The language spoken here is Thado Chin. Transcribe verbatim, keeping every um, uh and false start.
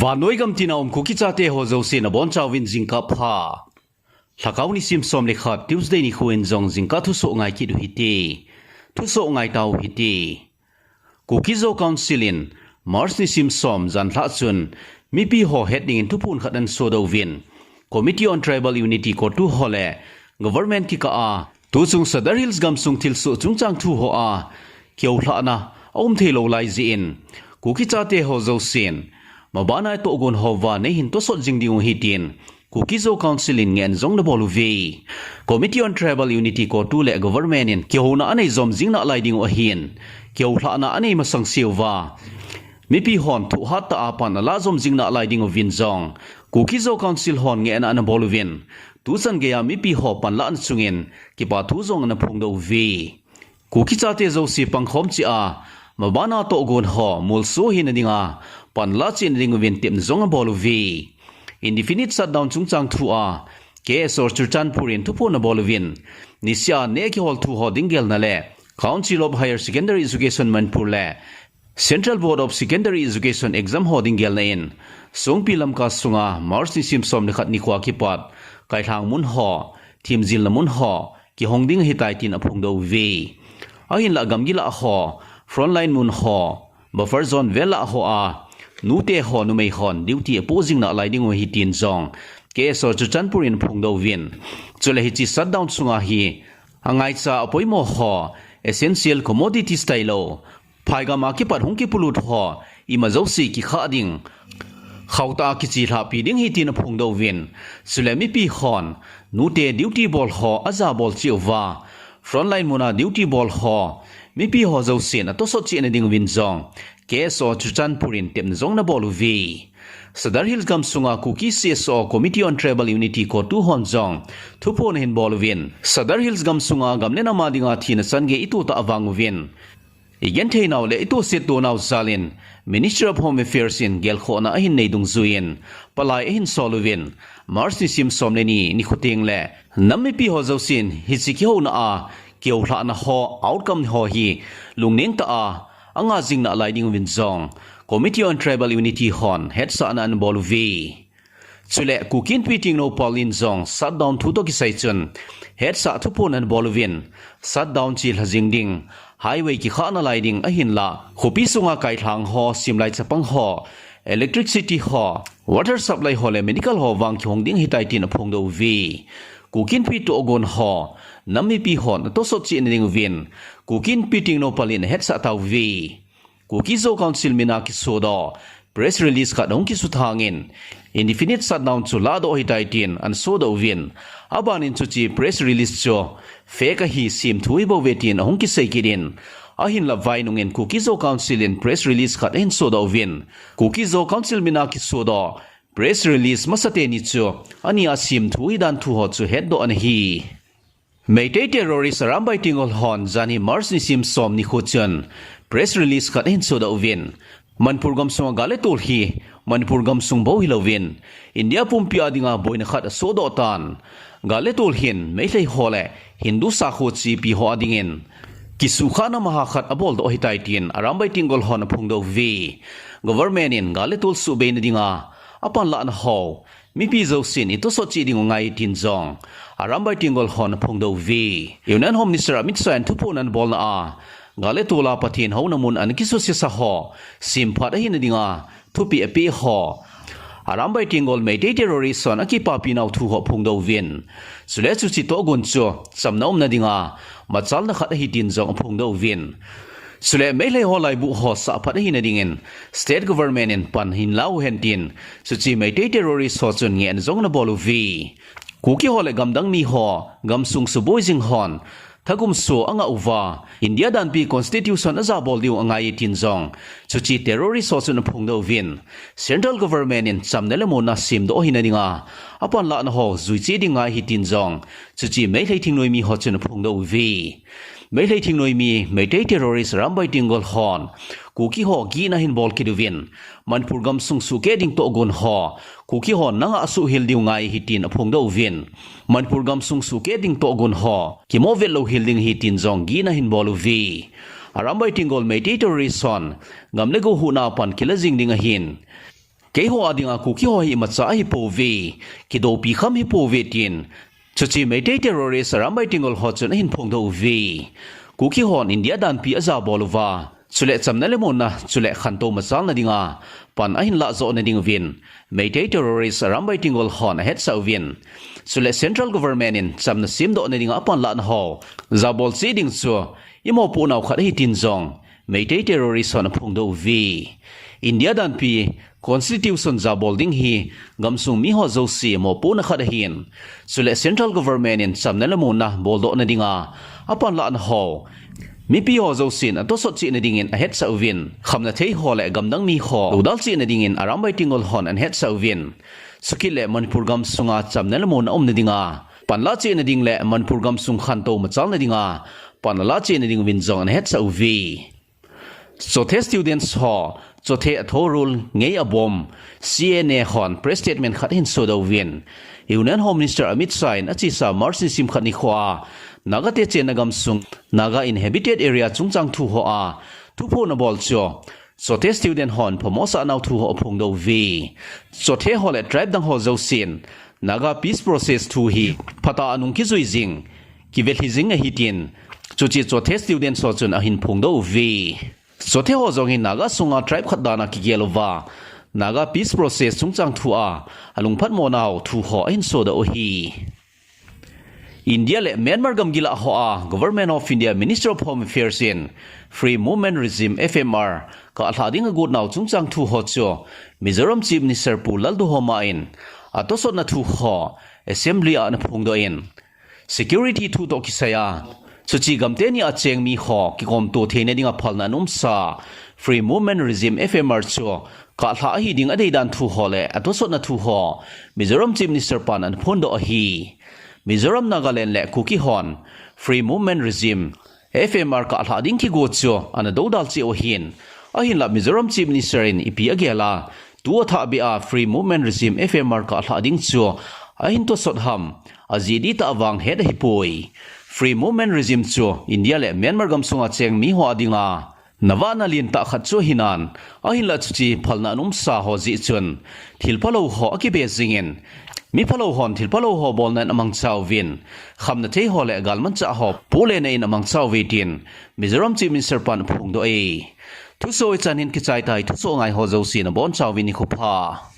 Vannoi gam tina um Kuki chate ho jouse nabonchauvin jingkah pha. Lhakao nisim som le khat Tuesday nikho in jong jingkah thusoh ngai kit u hite. Thusoh ngai tau hite. Kuki Zo Council in March nisim som janhi chun mipi ho het dingin thuphon khat ahin sodoh uvin, Committee on Tribal Unity CoTU ho le government kikah a tuchung Sadar Hills gamsung thilsoh chungchang thu hoa kihoulhahna aum theilou lai jeh in Kuki chate ho jousen mabana tohgon hoa neihin tosot jing diu ahi tin Kuki Zo Council in ngehna jong anabol uve. Committee on Tribal Unity CoTU le government in kihouna anei jom jing nalai diu ahin, kihoulhahna anei masang seuva mipi hon thohhat tah a pan alah jom jing nalai diuvin jong Kuki Zo Council hon ngehna anabol uvin, tuchan geiya mipi ho panlahna chungin kipathu jong anaphongdoh uve. Kuki chate jouse pangkhom cheh a mabana tohgon ho molso hina dinga panla cheh diuvin tepna jong abol uve. Indefinite shutdown chungchang thua K S O Churachandpur in thuphon anabol uvin, niseh a neh kihol thu ho ding gelna le Council of Higher Secondary Education Manipur le Central Board of Secondary Education exam ho ding gelna in Songpi Lamka sunga March nisim som le khat nikhoa kipat kailhang mun ho, themjilna mun ho kihong ding ahitai tin aphongdoh uve. Ahinlah gamgi lah ho, frontline mun ho, buffer zone vel lah hoa nute ho numei hon duty apoh jing nalai diu ahi tin jong K S O Churachandpur in aphongdoh uvin, chule hiche shutdown sunga hi angaicha apoimo ho, essential commodities tailou, phaigam a kipat hung kipolut ho ima jouse kikhah ding, khauh tah a kichelhahpi ding ahi tin aphongdoh uvin, chule mipi hon nute duty bol ho ajabol cheh uva, frontline muna duty bol ho mipi ho jousen atosot cheh na diuvin jong K S O Churachandpur in tepna jong anabol uve. Sadar Hills gamsunga Kuki C S O Committee on Tribal Unity CoTU hon jong thuphon ahin bol uvin, Sadar Hills gamsunga gam le nam a dinga thina changei itoh tah vang uvin, igenthei nau le itohset to nau jal in Ministry of Home Affairs in gelkhohna ahin nei dungjuiyin palai ahin sol uvin, March nisim som le ni nikho teng le nam mipi ho jousen hiche kihouna a kihoulhahna ho outcome ho hi lungneng tah a anga jing nalai diuvin jong Committee on Tribal Unity hon hetsahna anabol uve. Chule Kuki Inpi Tengnoupal in jong shutdown thu toh kisai chun hetsah thuphon anabol uvin, shutdown chelha jing ding, highway kikhah nalai ding ahinlah khopi sunga kailhang ho, simlai chapang ho, electricity ho, water supply ho le medical ho vang kihong ding ahitai tin aphongdoh uve. Kuki Inpi tohgon ho nam mipi hon atosot cheh na diuvin Kuki Inpi Tengnoupal in ahetsah tauve. Kuki Zo Council mina kisodoh press release khat ahung kisuthangin, indefinite shutdown chu lahdoh ahitai tin anasodoh uvin, abanin chuche press release chu fake ahi, semthu ahibouve tin ahung kisei kit in, ahinlah vainungin Kuki Zo Council in press release khat ahin sodoh uvin, Kuki Zo Council mina kisodoh press release masateni chu ania semthu ahidan thu ho chu hetdoh ana hi. Meitei terrorist Arambai Tenggol hon janhi March nisim som nikho chun press release khat ahin sodoh uvin, Manipur gamsunga gal le tol hi Manipur gamsung bou hilouvin India pumpi a dinga boina khat asodoh tan, gal le tol hin Meitei ho le Hindu sakho chepi ho a dingin kisukhahna maha khat aboldoh ahitai tin Arambai Tenggol hon aphongdoh uve. Government in gal le tol suhbeina dinga apanlahna ho mipi jousen itosot cheh diu angai tin jong Arambai Tenggol hon aphongdoh uve. Union Home Minister Amit Shah in thuphon anabolna a gal le tol a Pathen houna mun ana kisuse sa ho semphat ahina dinga thupeh apeh ho Arambai Tenggol Meitei terrorist hon akipapi nau thu ho aphongdoh uvin, chule chuche tohgon chu chamna umna dinga machalna khat ahi tin jong aphongdoh uvin, chule Meitei ho laibu ho sahphat ahina dingin state government in pan hin lau hen tin chuche Meitei terrorist ho chun ngehna jong anabol uve. Kuki ho le gamdang mi ho gamsung suboi jing hon thagum soh angah uva India danpi constitution ajabol diu angai tin jong chuche terrorist ho chun aphongdoh uvin, central government in chamna le muonna semdoh ahina dinga apanlahna ho jui cheh ding angai ahi tin jong chuche Meitei thingnoimi ho chun aphongdoh uve. Meitei thingnoimi Meitei terrorist Arambai Tenggol hon Kuki ho gihna ahin bol kit uvin, Manipur gamsung suhkeh ding tohgon ho Kuki hon nangah asuhhil diu angai ahi tin aphongdoh uvin, Manipur gamsung suhkeh ding tohgon ho kimohvetlou hel ding ahi tin jong gihna ahin bol uve. Arambai Tenggol Meitei terrorist hon gam le go huhna a pan kila jing ding ahin, Keiho a dinga Kuki ho hi imacha ahipouve, kidoupi kham hipouve tin, chuche Meitei terrorist Arambai Tenggol ho chun ahin phongdoh uve. Kuki hon India danpi ajabol uva, chule chamna le muonna, chule khantou machalna dinga pan ahin lahjoh nading uvin Meitei terrorist Arambai Tenggol hon ahetsah uvin, chule central government in chamna semdoh nadinga apanlahna ho jabol cheh ding chu imopohnau khat ahi tin jong Meitei terrorist hon aphongdoh uve. India danpi constitution jabol ding hi gamsung miho jouse mopohna khat ahin, chule central government in chamna le muonna boldoh nadinga apanlahna ho mipi ho jousen atosot cheh nadingin ahetsah uvin, khamna thei ho le gamdang miho doudal cheh nadingin Arambai Tenggol hon ahetsah uvin, chukit le Manipur gamsunga chamna le muonna umna dinga panlah cheh nading le Manipur gamsung khantou machalna dinga panlah cheh nading uvin jong ahetsah uve. Chothe students ho, Chothe athorul ngei abom, C N A hon press statement khat ahin sodoh uvin, Union Home Minister Amit Shah in achesa March nisim khat nikhoa Naga te chenna gamsung, Naga inhabited area chungchang thu hoa thuphonna bol chu Chothe student hon phamo asahnau thu ho aphongdoh uve. Chothe ho le tribe dang ho jousen Naga peace process thu hi phatah a anung kijui jing, kivelhi jing ahi tin, chuche Chothe students ho chun ahin phongdoh uve. Chothe ho jong hi Naga sunga tribe khat dana kigel uva, Naga peace process chungchang thua alungphatmo nau thu ho ahin sodoh u ahi. India le Myanmar gamgi lah hoa Government of India Ministry of Home Affairs in Free Movement Regime, F M R, kalhah ding agot nau chungchang thu ho chu Mizoram Chief Minister Pu Lalduhoma in atosotna thu ho Assembly a ana phongdoh in, security thu toh kisai a, chuche gamte nia cheng mi ho kikomto theina dinga phalna ana umsa Free Movement Regime, F M R, chu kalhah ahi ding adeidan thu ho le atosotna thu ho Mizoram Chief Minister pan ana phondoh ahi. Mizoram, Nagaland le Kuki hon Free Movement Regime, F M R, kalhah ding kigo chu ana doudal cheh u ahin, ahinlah Mizoram Chief Minister in ipi agel a, tu athah beh a Free Movement Regime, F M R, kalhah ding chu ahin tosot ham, ajeh dihtah vang het ahipoi. Free Movement Regime chu India le Myanmar gamsunga cheng mi ho a dinga navahna lentah khat chu ahinan, ahinlah chuche phalna ana umsa ho jeh chun thil phalou ho akibe jingin, mi phalou hon thil phalou ho bolna in amangcha uvin, khamna thei ho le galmanchah ho pohlena in amangcha uve tin Mizoram Chief Minister pan aphongdoh e. Thuso hichan hin kichai tai, thuso ngai ho jousen abonchauvin nikho pha.